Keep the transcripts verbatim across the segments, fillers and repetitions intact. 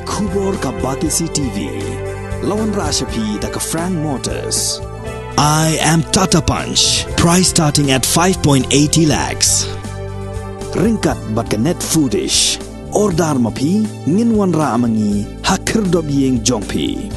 Khubor ka Batesi T V. La wanrah sha phi da ka Frank Motors. I am Tata Punch. Price starting at five point eighty lakhs. Ryngkat bad ka Net Foodish. Order ma phi, ngin wanrah ma ngi ha khyrdop ïing jong phi.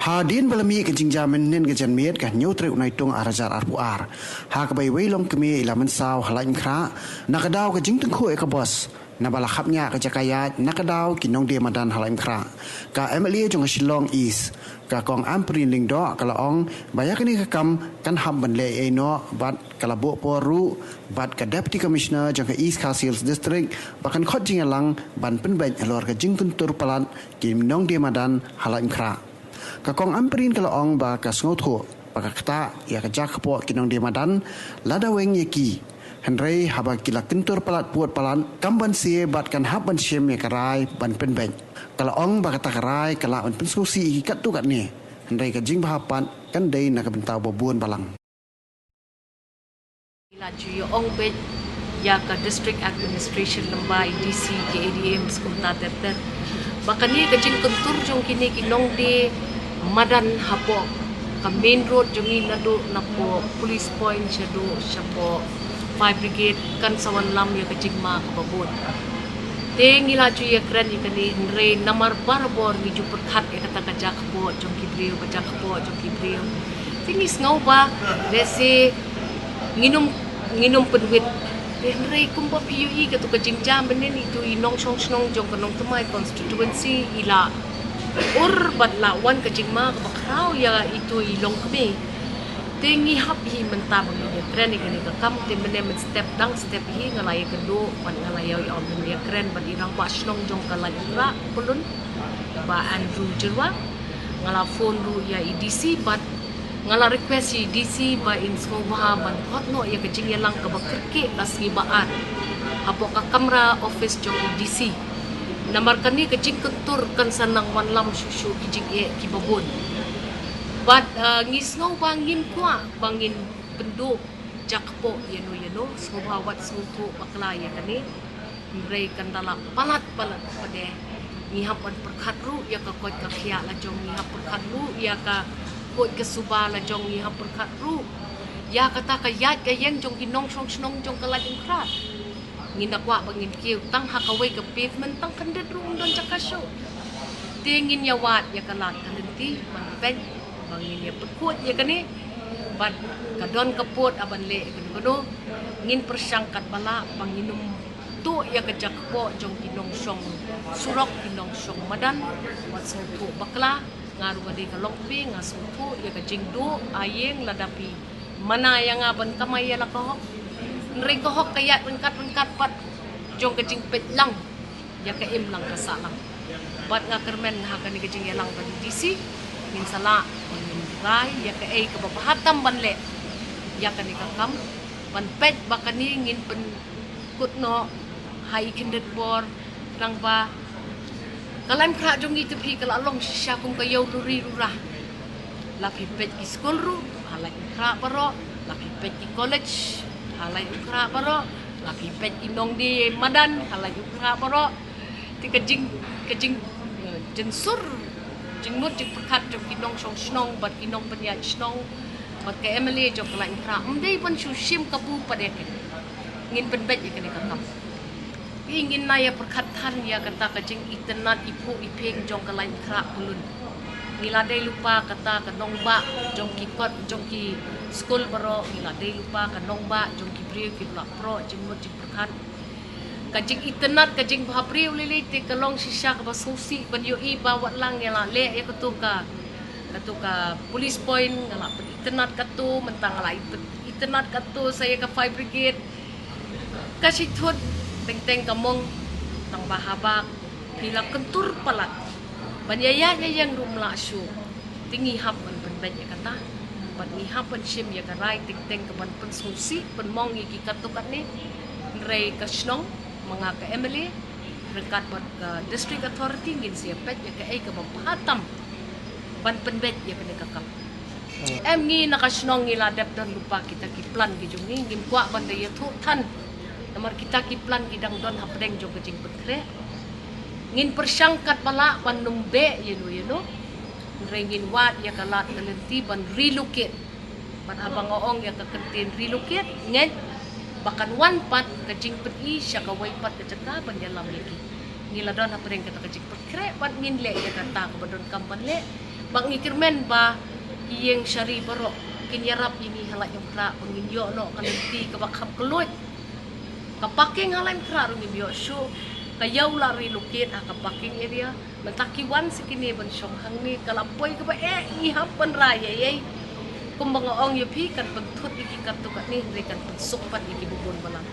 Hadien ba la mih ka jingjia mynhynnin ka janmiet ka hynñiew tarik u Naitung ar hajar arphew ar, ha kaba iwei i longkmie i la mynsaw ha Laitumkhrah na ka daw ka jingtyngkhuh ïa ka bos, naba la khapngiah ka jaka ïaid na ka daw ki nongdie madan ha Laitumkhrah. Ka M L A jong ka Shillong East, ka Kong Ampareen Lyngdoh, ka la ong ba ïa kane ka kam kan hap ban leh ei ei noh bad ka la buh por ruh bad ka Deputy Commissioner jong ka East Khasi Hills District ba kan khot jingïalang ban pynbeit halor ka jingkyntur palat ki nongdie madan ha Laitumkhrah. Ka Kong Ampareen ka la ong ba ka sngewthuh ba ka ktah ïa ka jaka kpoh ki nongdie madan lada weng ïa ki. Hynrei haba ki la kyntur palat pud palat kam banse bad kan hap ban shim ïa ka rai ban pynbeit. Ka la ong ba kata ka rai ka lah ban pynsngewsih ïa ki katto katne. Hynrei ka jingbha pat kan dei na ka bynta ba bun balang. Ngi la ju ïa ong beit ïa ka District Administration lyngba i D C, ki A D M, skumta ter ter, ba kane ka jingkyntur jong kine ki nongdie madan hapoh ka main road jong ngi, naduh napoh Police Point shaduh shapoh Fire Brigade, kan sa wanlam ïa ka jingma kaba bun. Te ngi la ju ïa kren ïa kane, hynrei namar barabor ngi ju pyrkhat ïa kata ka jaka kpoh jong ki briew, ka jaka kpoh jong ki briew. Te ngi sngew ba lehse nginym, nginym pynwit. Hynrei kumba phi ïohi, kato ka jingjia mynhynnin, ito i nongshong shnong jong ka Nongthymmai constituency i la ur bad la wan ka jingma kaba khraw ïa ito i longkmie. Te ngi hap hi mynta ba ngin ïa kren ïa kane ka kam, te mynne mynstep dang step hi nga la ïa kynduh bad nga la ïa ïa ong, ngin ïa kren bad i rangbah shnong jong ka Laitumkhrah Pyllun, Bah Andrew Jyrwa. Nga la phone ruh ïa i D C bad nga la request ïa i D C ba in sngewbha ban khot noh ïa ka jingïalang kaba kyrkieh la sngi ba ar hapoh ka kamra office jong i D C. Namar kane ka jingkyntur kan sa nang wanlam shuh shuh ki jingeh kiba bun. Bad, uh, ngi sngew ba ngin kwah ba ngin pynduh jaka kpoh ïano ïano, sngewbha wat sngewthuh bakla ïa kane. Hynrei kan da la palat palat pat de. Ngi hap ban pyrkhat ruh ïa ka koit ka khiah la jong, ngi hap pyrkhat ruh ïa ka koit ka suba la jong, ngi hap pyrkhat ruh ïa kata ka ïaid ka ïeng jong ki nongshong shnong jong ka Laitumkhrah. Ngin da kwah ba ngin kiew tang ha kawei ka pavement, tang khyndiat ruh ym don jaka shuh. Te ngin ïa wad ïa ka lad ka lynti ban peit ba ngin ïa pynkhuid ïa kane. Bad ka don ka pud ha ban leh ïa kano kano, ngin pyrshang katba lah ba nginym tuh ïa ka jaka kpoh jong ki nongshong surok, ki nongshong madan. Wat sngewthuh bakla, nga ruh nga dei ka longkmie, nga sngewthuh ïa ka jingduh ha ïing lada phi mana ïa nga ban kamai ïa la ka hok. Hynrei ka hok ka ïaid ryngkat ryngkat pat jong ka jingpeit lang ïa ka im lang ka sah lang. Bad nga kyrmen ha kane ka jingïalang bad i D C, ngin sa lah ban rai ïa kaei kaba bha tam ban leh ïa kane ka kam, ban peit ba kane ngin pynkut noh ha i khyndiat por, nangba ka Laitumkhrah jong ngi te phi ka la long shisha kum ka ïew luri lura. La phi peit ki skul ruh ha Laitumkhrah baroh, la phi peit ki college ha Laitumkhrah baroh, la phi peit ki nongdie madan ha Laitumkhrah baroh. Te ka jing, ka jing, eh, jingsur, jingmut jingpyrkhat jong ki nongshong shnong bad ki nongpynïaid shnong bad ka M L A jong ka Laitumkhrah ym dei ban shu shim kabu pat de. Ngin pynbeit ïa kane ka kam. Phi, ngin nang ïa pyrkhat than ïa kata ka jingitynnad iphuh iphieng jong ka Laitumkhrah Pyllun. Ngi la dei lypa kata ka nongbah jong ki kot, jong ki skul baroh, ngi la dei lypa ka nongbah jong ki briew kiba la proh jingmut jingpyrkhat. Ka jingitynnad, ka jingbhabriew lei lei te ka long shisha kaba sngewsih ban ïohi ba wat la nga la leh ïa kato ka, kato ka police point, nga la pynitynnad kato, mynta nga la pynitynnad kato sa ïa ka fire brigade. Ka shithut teng teng ka mong, tang ba haba phi la kyntur palat ban ïa ïaid ïa ïeng ruh ym lah shuh. Te ngi hap ban pynbeit ïa kata bad ngi hap ban shim ïa ka rai teng teng ka ban pynsngewsih pynmong ïa ki katto katne. Hynrei ka shnong, ma nga ka M L A ryngkat bad ka district authority, ngin sa ïa peit ïa kaei kaba bha tam ban pynbeit ïa kane ka kam. Em, ngi na ka shnong ngi la dep don lypa kita ki plan ki jong ngi, ngim kwah ban da ïathuh than. Namar kita ki plan ki dang don hapdeng jong ka jingpynkhreh. Ngin pyrshang katba lah ban ym beh ïano ïano. Hynrei ngin wad ïa ka lad ka lynti ban relocate. Bad haba nga ong ïa ka kyntien relocate, ngeit ba kan wan pat ka jingpyni sha kawei pat ka jaka ban ïalam ïa ki. Ngi la don hapdeng kata ka jingpynkhreh bad ngin leh ïa kata kaba donkam ban leh. Bad ngi kyrmen ba ki ïing shari baroh kin ïarap ïa ngi ha Laitumkhrah ba ngin ïoh noh ka lynti kaba kham kylluid. Ka parking ha Laitumkhrah ruh ngim ïoh shuh. Ka ïa u la relocate ha ka parking area. Mynta ki wan sa kine ban shong hangne, ka la poi kaba eh, ngi hap ban rai ïa ei. Kumba nga ong ïa phi, kan pynthut ïa ki katto katne, hynrei kan pynsuk pat ïa ki bun balang.